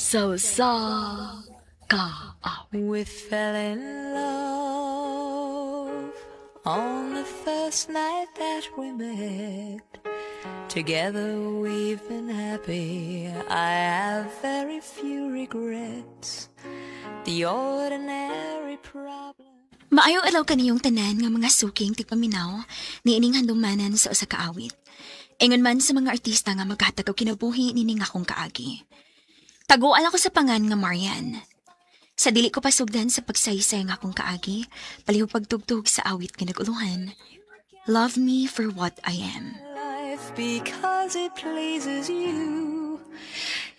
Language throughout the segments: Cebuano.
Sa usa ka awit. We fell in love on the first night that we met. Together we've been happy. I have very few regrets. The ordinary problem. Maayong adlaw kaniyong tanan nga mga suking tigpaminaw niining handumanan sa usa ka awit. Ingon man sa mga artista nga maghatag og kinabuhi nining akong kaagi. Taguan ako sa pangan nga Marian. Sa dili ko pasugdan sa pagsaysay nga akong kaagi, palihog pagtugtog sa awit nga naguluhan. Love me for what I am. Life because it pleases you.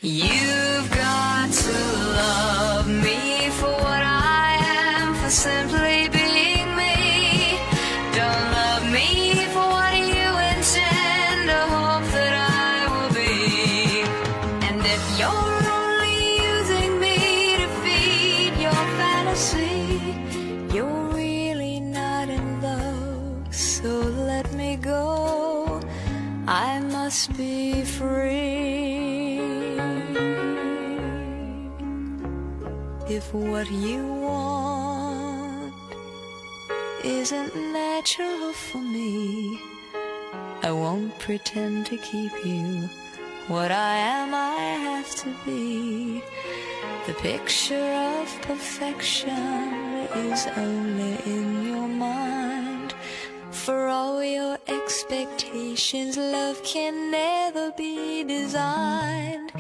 You've got to love me for what I am, for simply being me. Don't love me for what you intend or hope that I will be. And if you're only using me to feed your fantasy, you're really not in love. So let me go. I must be free. If what you want isn't natural for me, I won't pretend to keep you. What I am, I have to be. The picture of perfection is only in your mind. For all your expectations, love can never be designed.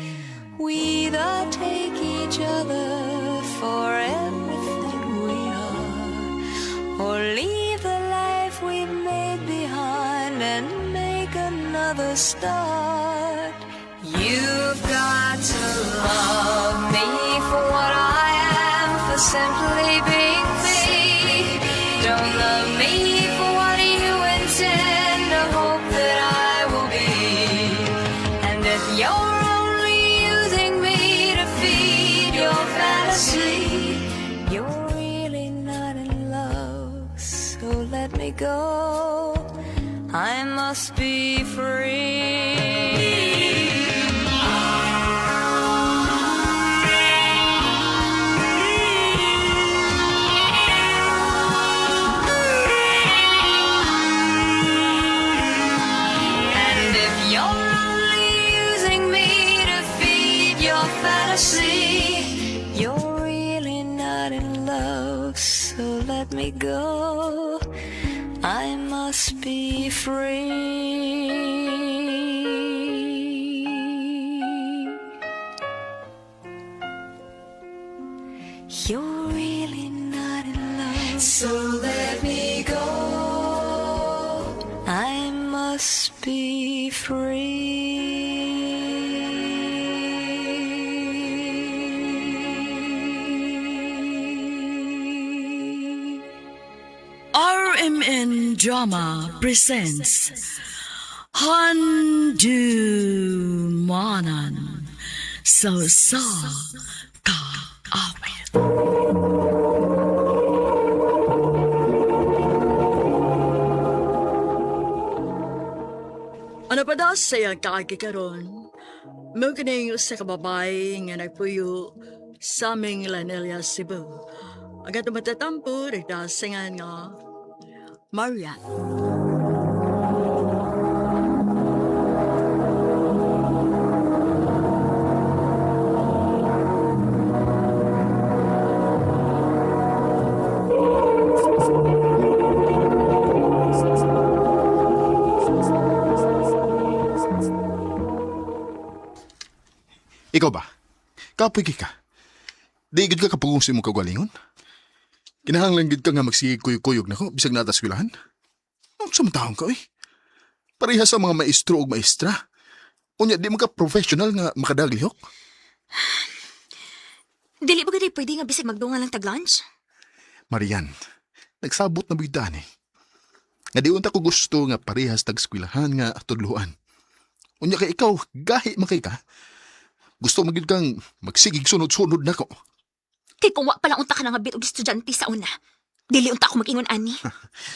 We either take each other for everything we are, or leave the life we've made behind and make another start. You've got to love me for what I am, for simply being me. Don't love me for what you intend or hope that I will be. And if you're only using me to feed your fantasy, you're really not in love. So let me go. I must be free. And if you're only using me to feed your fantasy, you're really not in love. So let me go. I must be free. You're really not in love. So let me go. I must be free. RMN Drama presents Handumanan sa usa ka awit. Ano pa daw sa iyang kaagi karon? Mao kining usa ka babae nga nagpuyo sa aming Lanelia, Cebu. Ang atong matatampo, nagdasingan nga Marian. Ikaw ba? Kapoy kay ka. Di gid ka kapugong sa imong kagalingon? Kinahanglan gid ka nga magsigig kuyog-kuyog nako bisag naa ta eskwelahan. Unsa man taon ka oy? Pareha sa mga maestro ug maestra. Unya di man ka professional nga makadaglihok. Dili ba gud pwede nga bisag magdungan lang tag lunch? Marian, nagsabot na bigda ni. Nga di unta ko gusto nga parehas tag eskwelahan nga tudloan. Unya kay ikaw gahi man kay ka. Gusto man gid kang magsigig sunod-sunod nako. Kay kung wa pa lang unta ka na nga bit og estudyante sa una. Dili unta ako mag-ingon ani.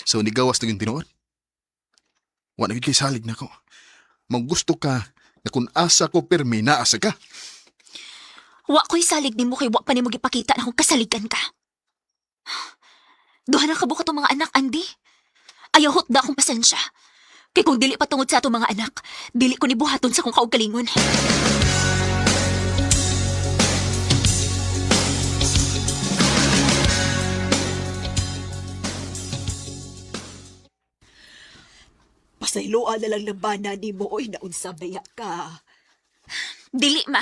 So nigawas na yung tinuod. Wa na gyud kay salig nako. Manggusto ka na kung asa ko pirmi naasa ka. Wa ko'y salig nimo kay wa pa nimo gipakita na kung kasaligan ka. Duha na kabuok atong mga anak, Andy. Ayaw hutda akong pasensya. Kay kung dili pa tungod sa atong mga anak, dili ko ni buhaton sa kong kaugalingon. Pasayloa na lang ng bana nimo oy naunsa baya ka. Dili, ma.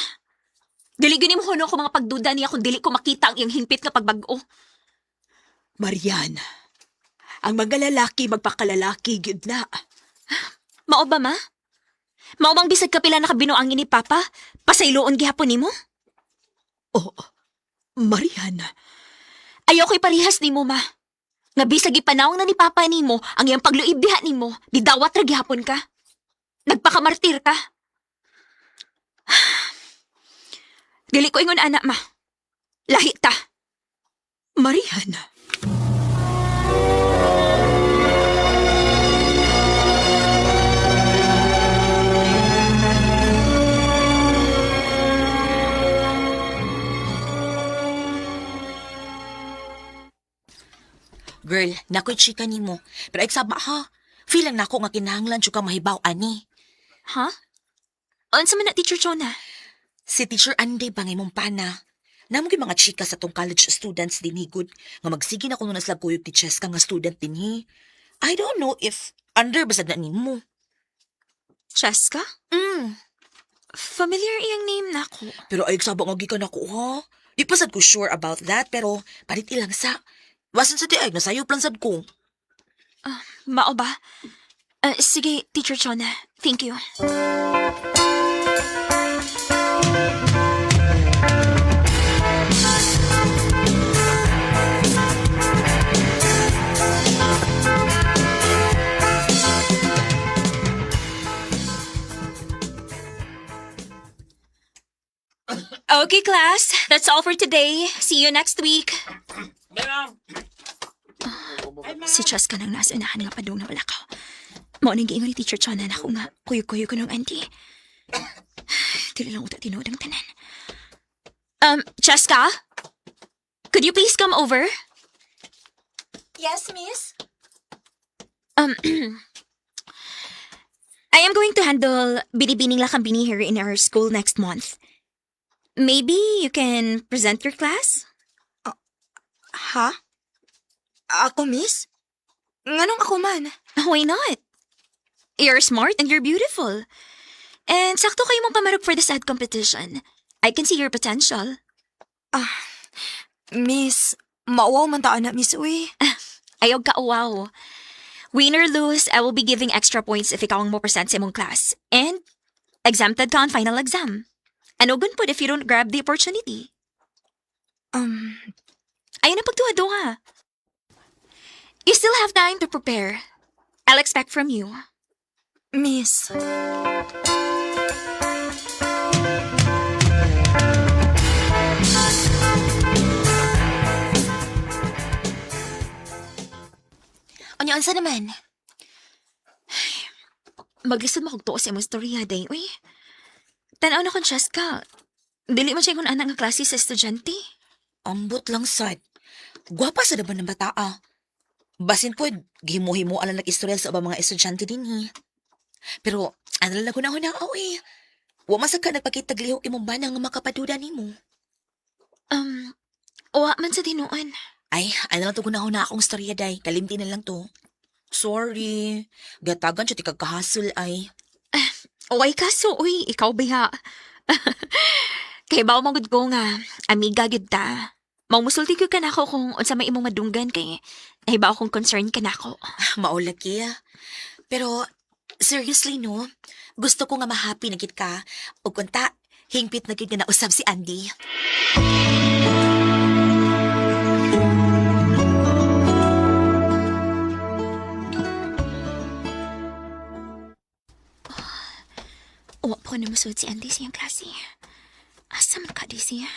Dili gani mo huno ko mga pagduda niya kung dili ko makita ang iyang hingpit nga pagbag-o. Marian, ang mga lalaki magpakalalaki gyud na. Mao ba, ma? Mao bang bisag kapila nakabinuang ni Papa? Pasayloon gihapon nimo? Oo, Marian, Ayaw ko'y parihas nimo, ma. Nga bisag ipanawang na ni Papa nimo ang iyang pagluib diha nimo, di dawat ra gihapon ka. Nagpakamartir ka. Dili ko ingon ana, ma. Lahi ta. Marian. Girl, nakoy chika nimo. Pero ay saba ha. Feel lang nako nga kinahanglan jud ka mahibaw ani. Ha? Unsa man na, Teacher Chona? Si Teacher Andy bangay mong pana. Namo gyud mga chika sa tong college students dinhi gud nga magsige na kuno na sila kuyog ni Cheska nga student dinhi. I don't know if under basad na nimo. Cheska? Familiar iyang name nako. Pero ay saba nga gikan ako ha. Di pa sad ko sure about that pero palit ilang sa. Wasan sa di ay nasayop lang sad ko. Mao ba? Ah, sige, Teacher Chona. Thank you. Okay, class. That's all for today. See you next week. Si Cheska nang nasa unahan nga padung na wala ka. Mao nang giingon ni Teacher Chana na ako nga kuyo-kuyo ko ng auntie. Dili lang uta tinuod ang tanan. Cheska? Could you please come over? Yes, miss? I am going to handle Binibining Lakambini here in our school next month. Maybe you can present your class? Ha? Ako, miss? Nganong ako man? Why not? You're smart and you're beautiful. And sakto kayo mong pamarog for this ad competition. I can see your potential. Miss, mauwaw man taan na, miss, uy. Ayaw ka, wow. Win or lose, I will be giving extra points if ikaw ang mo present sa imong class. And exempted ka on final exam. Ano gun pud if you don't grab the opportunity? Ayaw na pagduha-duha. You still have time to prepare. I'll expect from you. Miss. Unya unsa naman? Maglisod mo kog tuo sa imong istorya, day. Uy, tanaw na kong Cheska. Dili man siya kung anak nga klase sa estudyante. Ambot lang sad. Gwapa sa ba ng bataa. Basin po, gihimo-himo alang nag-istorya sa ubang mga estudyante dinhi. Pero, ano lang ko na na eh. Wa man sad ka nagpakitag lihok imong bana nga makapaduda nimo. Wa man sa tinuan. Ay, ano lang to na akong istorya day. Kalimti na lang to. Sorry. Gatagan siya ti kagkahasol ay. Way kaso, uy, ikaw biha. Kay bawo magud ko nga, amiga gyud ta. Maumusulti gyud ka nako kung unsa may imong madunggan kay nahibaw kong concern ka nako. Maulaki ah. Pero, seriously no, gusto ko nga mahappy na gid ka. Ug kunta, hingpit na gid nga nausab si Andy. Wa po na musulti si Andy sa iyang klase. Asa man ka di siya?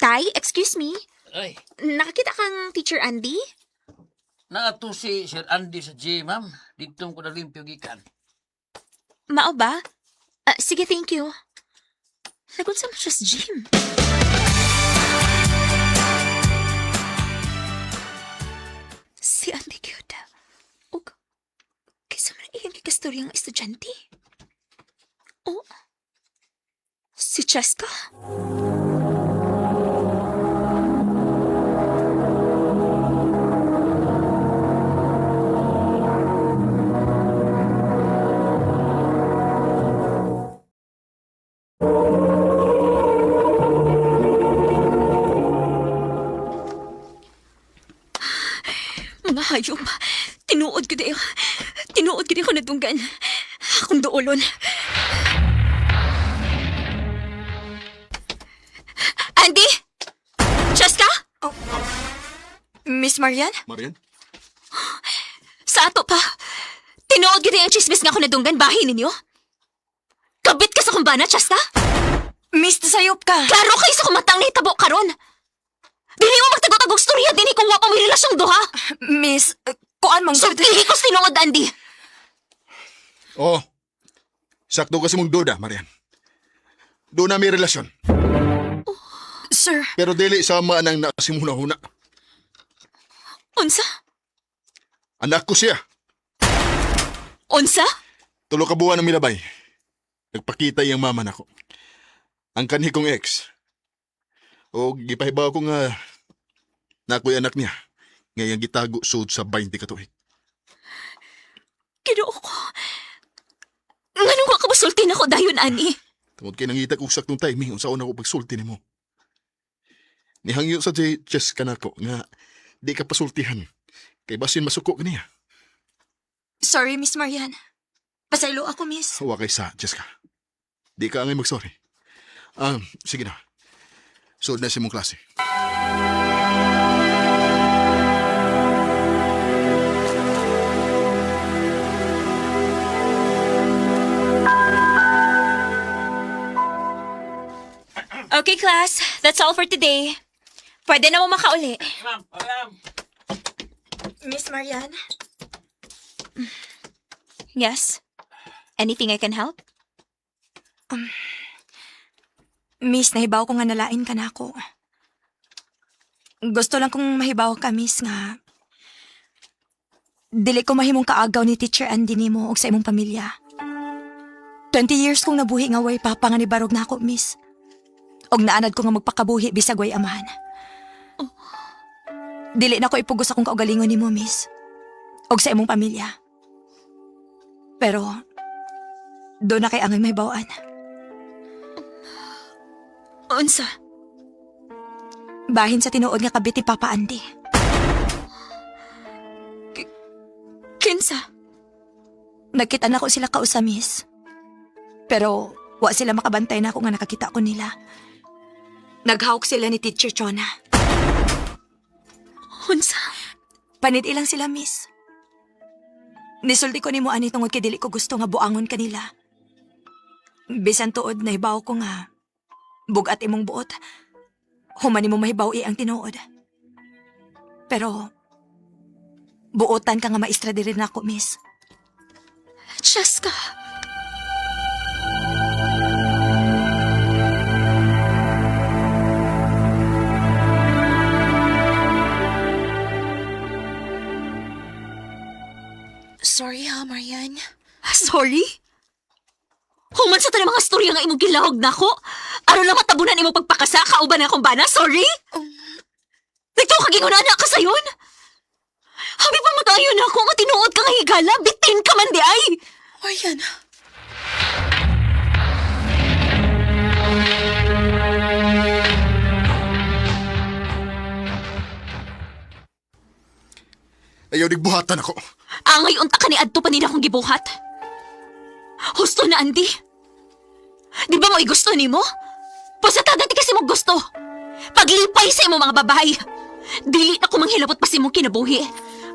Tay, excuse me. Ay, Nakakita kang Teacher Andy? naato si Sir Andy sa gym, ma'am. Dito ko nalimpyo gikan. Mao ba? Ah, sige, thank you. Nagunsa man siya sa gym. Si Andy cute. Og, kaysa man iyang gikastoryang estudyante. Oh, si Cheska? Mga hayop. Tinuod ko dayo. Tinuod ko ko nadunggan. Akong duolon. Andy! Cheska? Oh. Miss Marian? Marian? Sa ato pa. Tinuod gid ang chismis nga ako nadunggan bahin ninyo. Kabit ka sa kumbana, Cheska? Miss, sayop ka. Klaro kayo sa kumatang nahitabo karon. Dili mo magtagot-tagog storya dinhi kung wa pa may relasyong duha. Miss, kuan mang Sultihi ko sa tinuod, Andy. Oo. Sakto kasi mong duda, Marian. Doon na may relasyon. Sir, Pero dili sama nang nasimuna-huna. Unsa? Anak ko siya. Unsa? Tulo ka buwan ang milabay. Nagpakita iyang mama nako. Ang kanhi kong ex. O gipahibaw ko nga nakoy anak niya. Ngayang gitago sud sa 20 ka tuig. Ginoo ko. Nganong wa ka mosulti nako dayon, ani? Tungod kay nangita ko saktong timing unsaon ako pagsulti nimo. Nihangyo sa si Jessica nako nga di ka pasultihan. Kay basin masuko ka niya. Sorry, Miss Marian. Pasaylo ako, miss. Wa kay sa Jessica. Di ka angay magsorry. Sige na. Suod na sa imong klase. Okay, class. That's all for today. Pwede na mo makauli. Ma'am, okay, ma'am. Miss Marian? Yes? Anything I can help? Miss, nahibaw ko nga nalain ka na ako. Gusto lang kong mahibaw ka, miss, nga dili ko mahimong kaagaw ni Teacher Andy nimo og sa imong pamilya. 20 years kong nabuhi nga way papa nga nibarog na ako, miss. Og naanad ko nga magpakabuhi bisag way amahan. Dili na ko ipugos akong kaugalingon nimo, miss. Og sa imong pamilya. Pero, doon na kay angay mahibawaan. Unsa? Bahin sa tinuod nga kabit ni Papa Andy. Kinsa? Nagkita na ko sila kausa, miss. Pero wa sila makabantay na ako nga nakakita ko nila. Naghawk sila ni Teacher Chona. Unsa? Panid ilang sila, miss. Nisulti ko nimo ani tungod kay dili ko gusto nga buangon kanila. Bisan tuod nahibaw ko nga bugat imong buot. Human nimo mahibaw ang tinuod. Pero buotan ka nga maestra diri nako, miss. Cheska. Sorry ha, Marian. Sorry? Human sa tanang mga storya nga imong gilahog nako. Aron lang matabunan imong pagpakasa kauban na akong bana, sorry? Nagtuo ka gingon na ka sayon. Habi pa magayon ako nga tinuod ka nga higala, bitin ka man di ay. Marian. Ayaw digbuhatan ako. Angay unta ka ni adto pa nila akong gibuhat. Husto na, Andy. Di ba mo'y gusto nimo? Pusa tagati kasi mo gusto. Paglipay sa imo mga babae. Dili na ko manghilabot pa sa imong kinabuhi.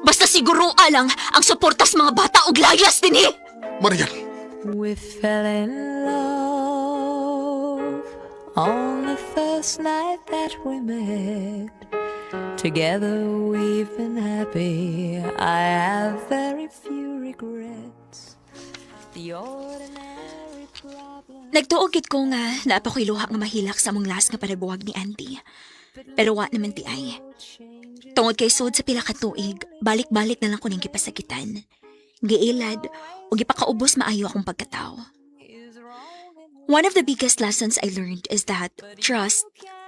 Basta siguro alang ang suportas mga bata og layas dinhi. Marian, We fell in love on the first night that we met. Together we've been happy. I have very few regrets. The ordinary. Nagtuo gid ko nga naa pa ko'y luha nga mahilak sa among last nga panabuwag ni Andy. Pero wa naman di ay. Tungod kay sud sa pila ka tuig, balik-balik na lang ko ning gipasakitan. Giilad ug gipakaubos maayo akong pagkatao. One of the biggest lessons I learned is that trust,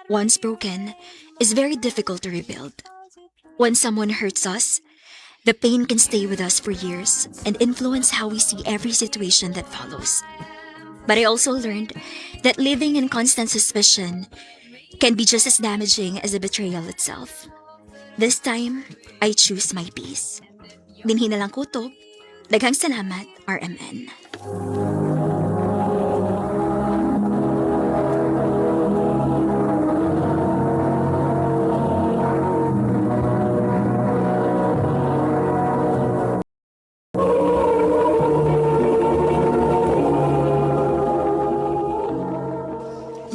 once broken, is very difficult to rebuild. When someone hurts us, the pain can stay with us for years and influence how we see every situation that follows. But I also learned that living in constant suspicion can be just as damaging as the betrayal itself. This time, I choose my peace. Dinhi na lang kutob. Daghang salamat, RMN.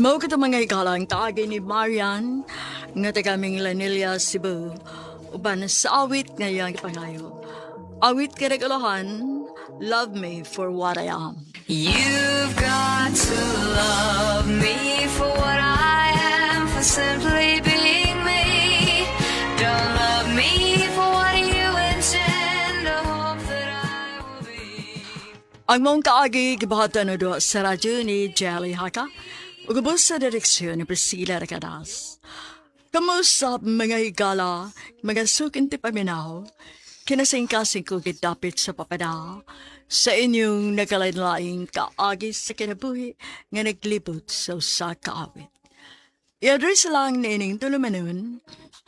Mao kato mga higala ang kaagi ni Marian nga taga Minglanilla, Cebu. Uban sa awit nga iyang gipangayo. Awit kay nag-ulahan, "Love Me for What I Am." You've got to love me for what I am, for simply being me. Don't love me for what you intend to hope that I will be. Ang maong kaagi gibahatan na do sa radyo ni Jelly Haka ug ubos sa direksyon ni Priscilla Recadas. Kamusap mga higala, mga suking paminaw, kinasingkasing ko gidapit sa papada, sa inyong nagkalain-laing kaagi sa kinabuhi nga naglibot sa usa ka awit. I-address lang niining tulumanon,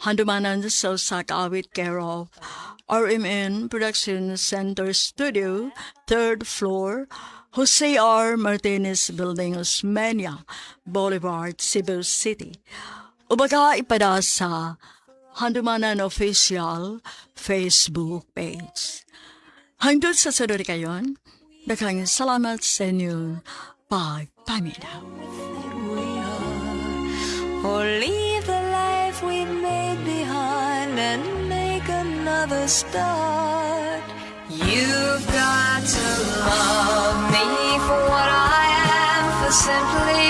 handumanan sa usa ka awit care of RMN Production Center Studio, third floor, Jose R. Martinez Building, Osmeña Boulevard, Cebu City. O baka ipada sa Handumanan Official Facebook page. Hangtod sa sunod kayon, daghang salamat sa inyong pagpaminaw. We are, or leave the life we've made behind and make another start. You've got to love me for what I am, for simply